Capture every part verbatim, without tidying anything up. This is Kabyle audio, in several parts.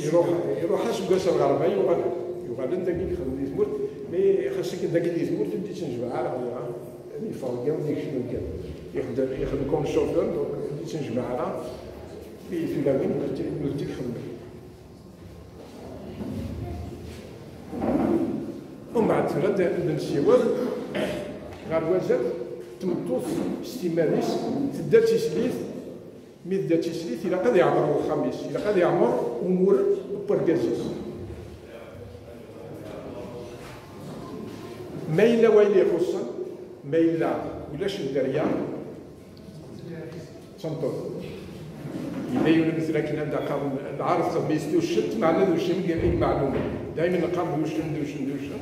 Iruḥ, iruḥ aseggas ar ɣerba, yuɣal, yuɣal-d dagi yexdem di tmurt, mi xas akken dagi di tmurt ur d-ittnejmaɛ ara, ad yeffeɣ deg yiwen yekcem deg yiwen. Ixeddem, ixeddem comme chauffeur, donc ur d-ittnejmaɛ ara i tulawin, ur d-, ur d-ixeddem. Umbeɛd tura d-, d-nsiwel ɣer wazal, tmeṭṭut s timmad-is tedda d tislit, mi tedda d tislit ilaq ad yeɛmer wexxam-is, ilaq ad yeɛmer umur n wergaz-is. Ma yella wayen ixuṣṣen, ma yella ulac dderya, d tameṭṭut. Yella yiwen umezraken anda qqaren lɛerf tabist d uccent, meɛna d uccen i imeɛlumen. Daymen neqqar d uccen, d uccen, d uccen.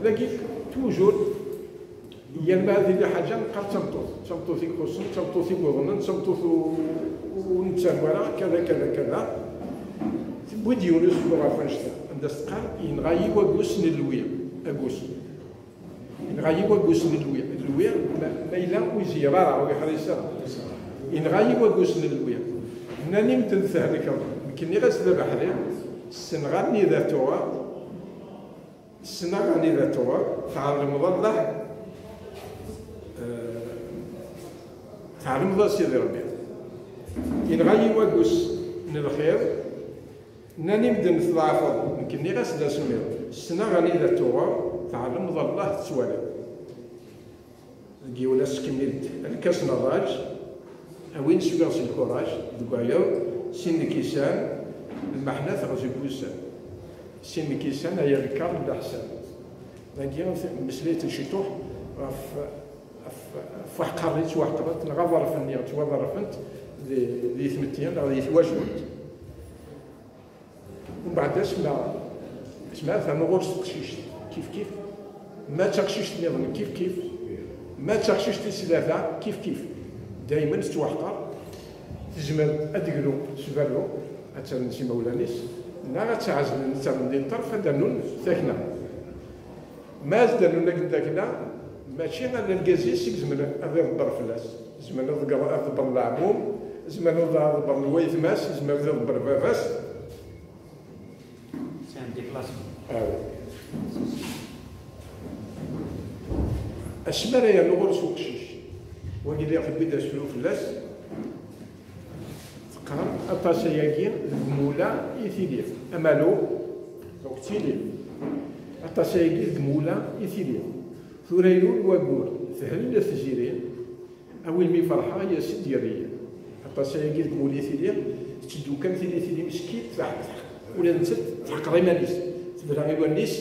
Dagi, toujours, yal ma ad yili ḥaǧa, neqqar d tameṭṭut. D tameṭṭut i ixuṣṣen, d tameṭṭut i yuḍnen, d tameṭṭut u-, u-, ur nettaru ara, kada, kada, kada. Tewwi-d yiwen usefru ɣef wanect-a, anda s-teqqar, yenɣa-yi wagus n lwi, agus. Yenɣa-yi wagus n lwi. Lwi, ma, ma yella ur izeyyir ara, ur yeḥris ara. Yenɣa-yi wagus n lwi. Nnan-iyi medden thelkeḍ. Nekk nniɣ-as d abeḥri, ssneɣ anida tuɣeḍ, ssneɣ anida tuɣeḍ, tɛelmeḍ Allah, eh, tɛelmeḍ a Sidi Rebbi. Yenɣa-yi wagus n lxir, Nnan-iyi medden tḍeɛfeḍ, nekk nniɣ-as d asemmiḍ, ssneɣ anida tuɣeḍ, tɛelmeḍ Allah tettwaliḍ. Deg yiwen ass kemmel-d lkas n rraj, a win swiɣ s lkuraj, deg wayeḍ, sin lkisan, lmeḥna teɣzi deg wussan. Sin lkisan, ay abekkar n leḥsan. Dagi, mmeslayet ciṭuḥ ɣef, ɣef, ɣef uḥeqqar-nni ttwaḥeqrent, neɣ aḍerf-nni ttwaḍerfent di, di tmetti, neɣ di twacult. Umbeɛd asma, asma atan ɣur-s teqcict, kif kif. Ma d taqcict nniḍen, kif kif. Ma d taqcict tis tlata, kif kif. Daymen tettwaḥqer. Tezmer ad d-teglu s berru, ad terren s imawlan-is, neɣ ad tt-ɛezlen, ad terren di ṭṭerf, ad d-rnun takna. Ma ad d-rnun akken takna, mačči ala lgaz-is i yezmer ad iḍebber fell-as. Yezmer ad iḍebber, ad iḍebber leɛmum, yezmer ad iḍebber wayetma-s, yezmer ad iḍebber baba-s. C'est un déplacement. Ah oui. Asmi ara yernu ɣur-s uqcic, wagi lliɣ tewwi-d asefru fell-as, teqqar, aṭas ayagi deg umula i tili. Amalu, donc tili. Aṭas ayagi deg umula i tili. Tura ilul wagur, thella tziri, a win mi ferḥeɣ, yas-d yerri. Aṭas ayagi deg umula i tili, tetteddu kan tili, tili meskint, teḥ-, teḥ-, ula d nettat teḥqer iman-is, tebra i wallen-is,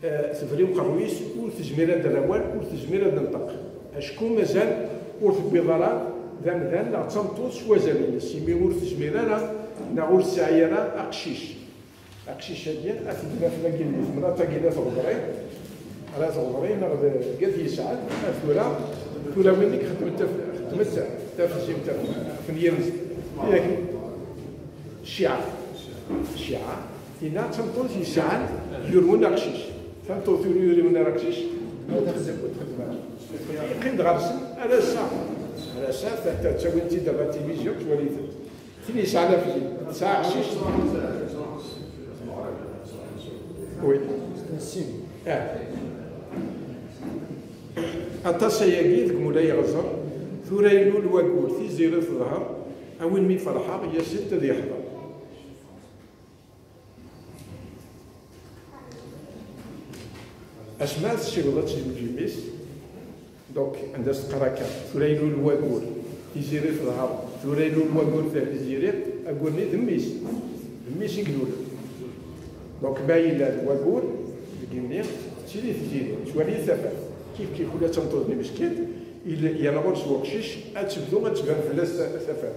eh, tebra i uqerruy-is, ur tezmir ad d-terr awal, ur tezmir ad d-tenṭeq. Acku mazal ur tewwiḍ ara d amdan neɣ d tameṭṭut s wazal-nnes, imi ur tezmir ara neɣ ur tesɛi ara aqcic. Aqcic-agi, ad t-id-naf dagi di temnaḍt-agi n At Ɣeḍri, ar At Ɣeḍri neɣ d At Yesɛan, ar tura, tulawin i ixeddmen taf-, xeddment tafzimt ɣef, ɣef yirmz-, yak, cciɛa. Cciɛa, tinna d tameṭṭut yesɛan yurwen aqcic. Tameṭṭut ur yurwen ara aqcic, ur txeddem, ur txeddem ara. Yeqqim-d ɣer-sen, ar ass-a, ar ass-a, ta-, ta-, ttawin-tt-id ɣer la télévision, ttwalin-tent. Tin yesɛan afzim, tesɛa aqcic. Oui. Ah. Aṭas ayagi deg Mulay Ɣeẓer, tura ilul wagur, Tiziri teḍher, a win mi ferḥeɣ, yas-d ad yeḥḍer. Asma tessiweḍ ad tezweǧ yemmi-s, donc, anda s-teqqar akka, tura ilul wagur, Tiziri teḍher, tura ilul wagur, Tiziri, agur-nni d mmi-s, d mmi-s i ilulen. Donc, ma yella d wagur, deg yimi, tettili Tiziri, tettwali tafat. Kif kif ula d tameṭṭut-nni meskint, il-, yerna ɣur-s weqcic, ad tebdu ad tban fell-as ta-, tafat.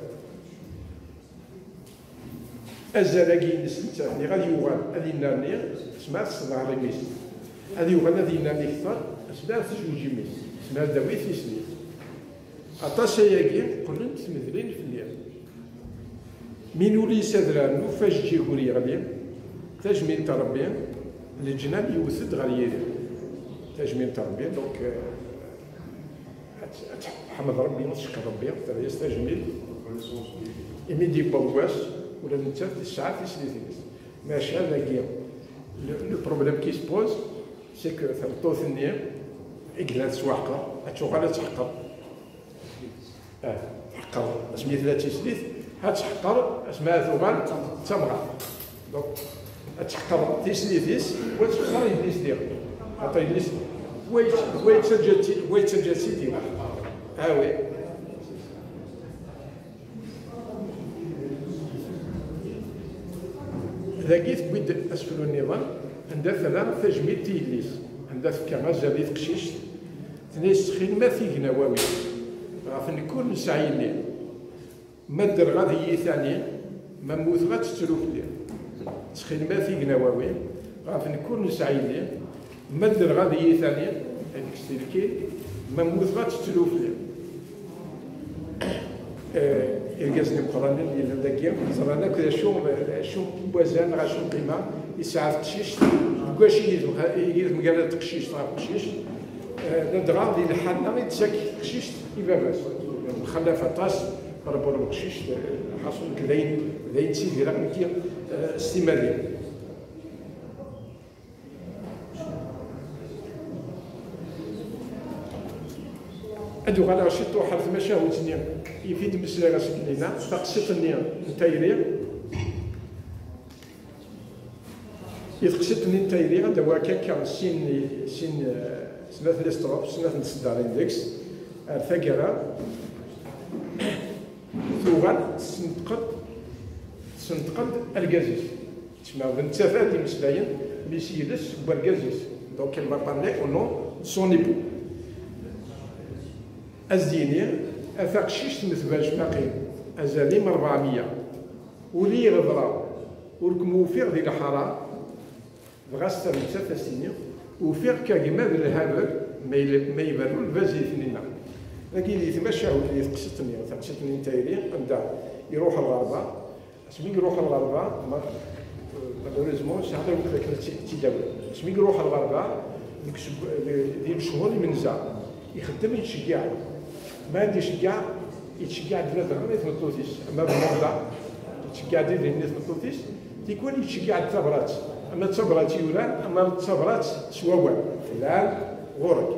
Azal-agi-ines netta, niɣ ad yuɣal ad yennerni, asma tesḍehr imi-s. Ad yuɣal ad yennerni kter, asma tezweǧ imi-s. Asma ad d-tawi tislit. Aṭas ayagi qqlent tmedlin fell-i. Mi nuli s adrar, nufa ajeǧǧig ur yeɣli, tajmilt n Ṛebbi, leǧnan yewwet-d ɣer yiri. Tajmilt n Ṛebbi, donc, euh, Ad t-, ad tḥemdeḍ Ṛebbi, ad tcekkeḍ Ṛebbi, terra-yas tajmilt. Imi d-yewweḍ wass, Ula d nettat tesɛa tislit-nnes. Maca dagi, le, le problème qui se pose, c'est que tameṭṭut-nni i yellan tettwaḥqer, ad tuɣal ad teḥqer. Ah, teḥqer asmi tella d tislit, ad teḥqer asmi ad tuɣal d tamɣart. Donc, ad teḥqer tislit-is, u ad teḥqer yelli-s diɣ. Xaṭer yelli-s, wa yett-, wa yettaǧǧa-tt-id, wa yettaǧǧa-tt-id. Ah oui. Dagi tewwi-d asefru nniḍen, anda terra tajmilt i yelli-s, anda tefka azal i teqcict, tenna-yas: "Ttxil-m, a tigna wawi, ɣef nekk ur nesɛi yelli. Ma ddreɣ ad iyi-tani, ma mmuteɣ ad tettru fell-i. Ttxil-m, a tigna wawi, ɣef nekk ur nesɛi yelli, ma ddreɣ ad iyi-tani, ad kkes tilkin, ma mmuteɣ ad tettru fell-i." Eh, irgazen imeqqranen yellan dagi, ẓran akk d acu, d acu n wazal neɣ acu n lqima yesɛa teqcict, deg wacu i yedmeg-, i yedmegara teqcict ɣer teqcict. Eh, ladɣa di lḥanna i d-tettak teqcict i baba-s. Mxallaf aṭas, rebbu n uqcict, eh, lḥaṣun nekk d ayen, d ayen ttidireɣ nekki, eh, s timmad-iw. Ad uɣaleɣ ciṭuḥ ar tmacahut-nni i fi d-mmeslayeɣ ass-nni, taqsiṭ-nni n tayri. I teqsiṭ-nni n tayri, ad d-awiɣ akka sin, sin, eh, snat n les strophes, snat n tseddarin deg-s, ar taggara, tuɣal tessenṭeq-d, tessenṭeq-d argaz-is. Tesma d nettat ad d-imeslayen, mi s yiles n wergaz-is. Donc, elle va parler au nom de son époux. Ad s-d-yini: "A taqcict mm tbacmaqin, azal-im rebɛemya. Uli iɣeḍra, ur kem-ufiɣ di lḥara." Dɣa s nettat ad s-tini: "Ufiɣ-k a gma d lhabel, ma yel-, ma iberru lbaz i tninna." Dagi di tmacahut, di teqsiṭ-nni, taqsiṭ-nni n tayri, anda iruḥ lɣerba, asmi iruḥ lɣerba, ma-, malheureusement, sɛiɣ lweqt akken ad tt-, tt-id-awiɣ. Asmi iruḥ lɣerba, deg seg-, di, di lecɣal imenza, ixeddem, yettceggiɛ. Ma ad iceggeɛ, yettceggiɛ-d ladɣa i tmeṭṭut-is, ama d lmanda, yettceggiɛ-d idrimen i tmeṭṭut-is, tikwal yettceggiɛ-d tabrat, ama d tabrat yuran, ama d tabrat s wawal, llan ɣur-k.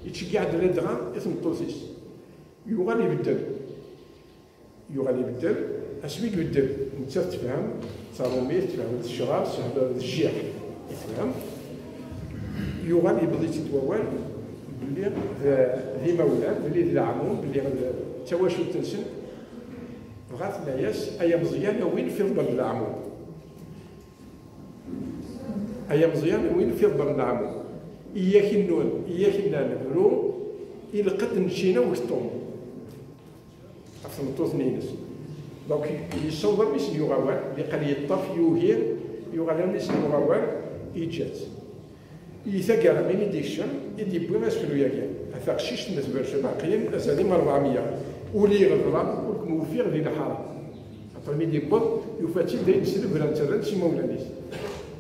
Yettceggiɛ-d ladɣa i tmeṭṭut-is. Yuɣal ibeddel. Yuɣal ibeddel, asmi ibeddel, nettat tefhem, d taṛumit, tefhem d ccṛab, tefhem d cciḥ, i tefhem. Yuɣal yewweḍ-itt-id wawal belli d, d imawlan, belli d leɛmum, belli d tawacult-nsen. Dɣa tenna-yas: "Ay ameẓyan, a win f iḍebber n leɛmum. Ay ameẓyan, a win f iḍebber n leɛmum. I yak-nnun, i yak-nnan bru i lqedd n ččina ugeṭṭum." Ɣef tmeṭṭut-nni-ines. Donc, yessaweḍ armi s-yuɣ awal, yeqqel yeṭṭef, yugi, yuɣal armi s-yuɣ awal, yeǧǧa-tt. I taggara, mi d-yekcem, i d-yewwi asefru-agi: "A taqcict ma tbercem aqim, azal-im rebɛemya. Uli iɣeḍra, ur kem-ufiɣ di lḥara." Xaṭer mi d-yewweḍ, yufa-tt-id dayen s lebra n terrant s imawlan-is.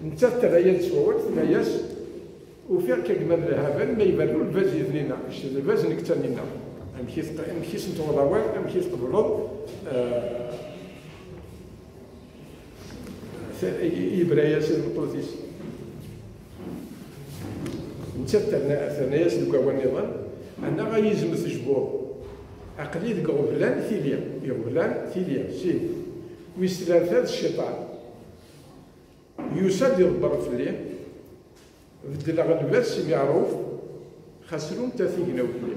Nettat terra-yas-d s wawal, tenna-yas: "Ufiɣ-k a gma d lhabel, ma iberru lbaz i tninna, kečč d lbaz, nekk d taninna. Amek i teq-, amek i sen-tuɣeḍ awal, amek i tqebleḍ, eh, t-, i, i yebra-yas i tmeṭṭut-is?" Nettat terna, terna-yas deg wawal nniḍen: "Anaɣ ay izem tejbuḍ, aql-i deg ɣeblan tili, iɣeblan tili, sin." Wis tlata d cciṭan. Yusa-d iḍebber fell-i, beddleɣ lbas i miɛruf, xas rumt a tigna-w fell-i.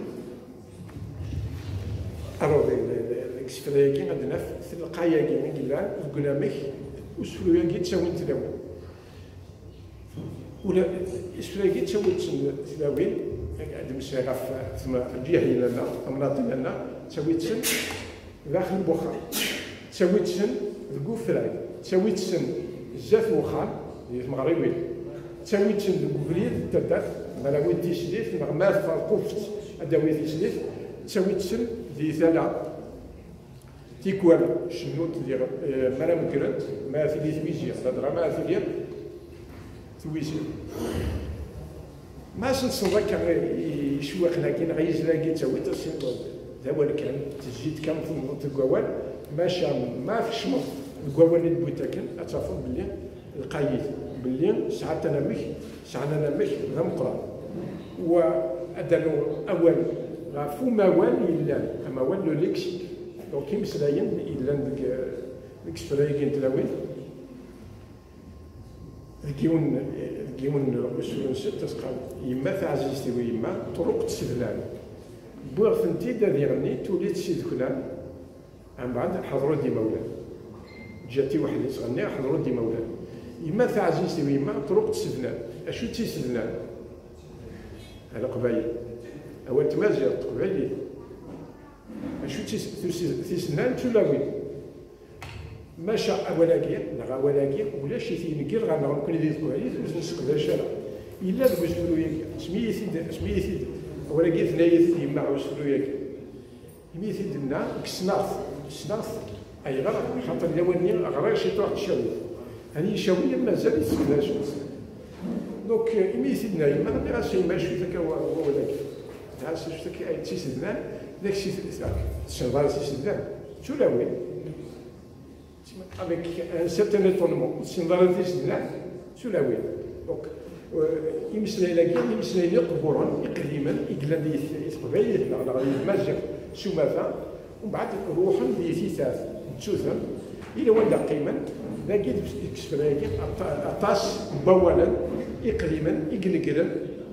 Alors, deg, deg, deg isefra-agi ad naf telqay-agi i yellan deg unamek, usefru-agi ttawin tlawin. Ula, isefra-agi ttawin-ten tlawin, ad d-mmeslayeɣ ɣef tma-, lǧiha i lalla, tamnaḍt i lalla, ttawin-ten daxel n wexxam. Ttawit-ten deg ufrag, ttawit-ten zdat wexxam, di tmeɣriwin, ttawit-ten deg ubrid n taddart, ma rawin tislit, neɣ ma tferquft ad d-tawi tislit, ttawit-ten di tala. Tikwal cennunt diɣ, eh, ma ara megrent, ma tili twizi, ladɣa ma tili twizi. Ma asen-tessneḍ akka i, i icewwiqen-agi neɣ i yizla-agi, ttawiḍ-asen d awal kan, tezzi-d kan, temmḍeḍ deg wawal, maca ma tkecmeḍ Deg wawal i d-wwint akken, ad tafeḍ belli lqayit, belli sɛant anamek, sɛan anamek d ameqqran. Wa ad d-rnuɣ awal ɣef umawal yellan, amawal, le lexique. Donc imeslayen yellan deg, deg isefra-agi n tlawin. Deg yiwen, deg yiwen n usefru-nsent, as-qqaren: "Yemma taɛzizt-iw, yemma, ṭruq tsednan. Wwiɣ-tent-id ad iɣenni, tuli-tt s ideknan." Mbeɛd, ḥeḍru-d imawlan. Ǧǧat-i weḥd-i ttɣenniɣ, ḥeḍru-d imawlan. "Yemma taɛzizt-iw, yemma, ṭruq tsednan." Acu d tisednan? A Leqbayel. Awal tmaziɣt, teqbaylit. Acu d tis-, tusi-, tisednan d tulawin. Maca awal-agi, neɣ awal-agi, ulac-it, yenger ɣer-neɣ nekkni di teqbaylit, ur t-nesseqdac ara. Yella deg usefru-agi, asmi i t-id, asmi i t-id, awal-agi tenna-yi-t-id yemma ɣer usefru-agi. Imi i t-id-tenna, kkseɣ-t, kkseɣ-t. Ayɣer? Xaṭer lawan-nni ɣriɣ ciṭuḥ n tcawit. Ani icawliyen mazal yesseqdac-itt. Donc, imi i t-id-tenna yemma, nniɣ-as: "A yemma, acu-t akka wa-, wawal-agi?" Nniɣ-as: "Acu-t akka ay d tisednan, d ak-, tessneḍ ara tisednan? D tulawin." Avec un certain étonnement, ur tessineḍ ara tisednan, d tulawin. Donc, euh, imeslayen-agi, d imeslayen iqburen, iqdimen, i yellan di, i teqbaylit, neɣ, neɣ di tmaziɣt s umata, umbeɛd ruḥen di titat, ttuten, yella wanda qqimen, dagi deg, deg isefra-agi, aṭa-, aṭas n wawalen iqdimen, i inegren,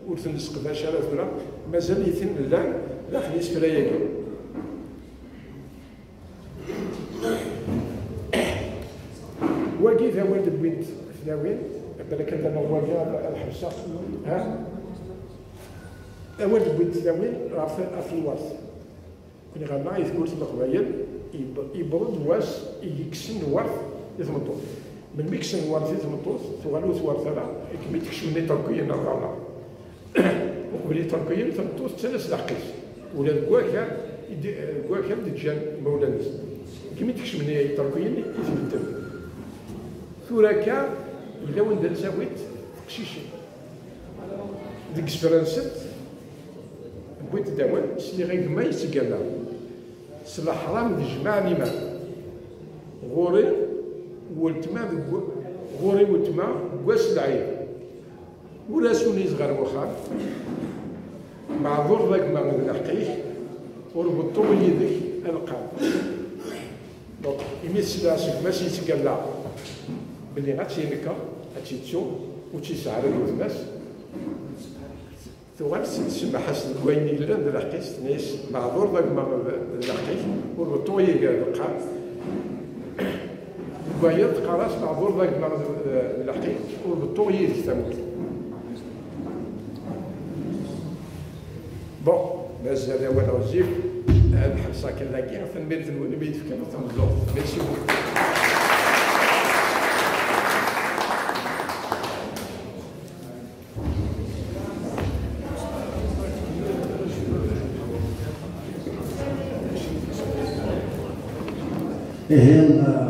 ur ten-nesseqdac ara tura, mazal-iten llan daxel isefra-agi. Wagi d awal d-wwint tlawin, balak ad d-ameɣ wagi ad, ad ḥebseɣ. Ha? Awal d-wwint tlawin ɣef, ɣef lwert. Kuni ɣer-neɣ i tmurt n Leqbayel, yeb-, yewweḍ-d wass i yekksen lwert i tmeṭṭut. Melmi kksen lwert i tmeṭṭut, tuɣal ur twert ara, akken mi d-kecmen Iṭerkiyen ar ɣer-neɣ. Uqbel Iṭerkiyen, tameṭṭut tettalas lḥeqq-is. Ula deg wakal i d-, deg wakal d-ǧǧan imawlan-is. Akken mi d-kecmen Iṭerkiyen i tbeddel. Tura akka, yella wanda ttawint teqcicin. Deg isefra-nsent, wwint-d awal, sliɣ i gma yettgalla s leḥram d jmaɛ liman. Ɣur-i weltma deg w-, ɣur-i weltma deg wass lɛid. Ur as-uniz ɣer wexxam. Meɛdur d agma d lḥeqq-ik, ur beṭṭu yid-k alqam. Donc, imi tesla seg gma-s yettgalla belli ad tt-yenker, ad tt-yettu, ur tt-yesɛa ara d weltma-s, tuɣal tsemmeḥ-as deg wayen yellan d lḥeqq-is, tenna-yas: "Meɛdur d agma d lḥeqq-ik, ur beṭṭu yid-k alqam." Deg wayeḍ teqqar-as: "Meɛdur d agma d, d lḥeqq-ik, ur beṭṭu yid-k tamurt." Bon, mazal awal ɣezzif, ad ḥebseɣ kan dagi, tanemmirt-nwen imi yi-d-tefkam tameddurt. Merci beaucoup. Ihi,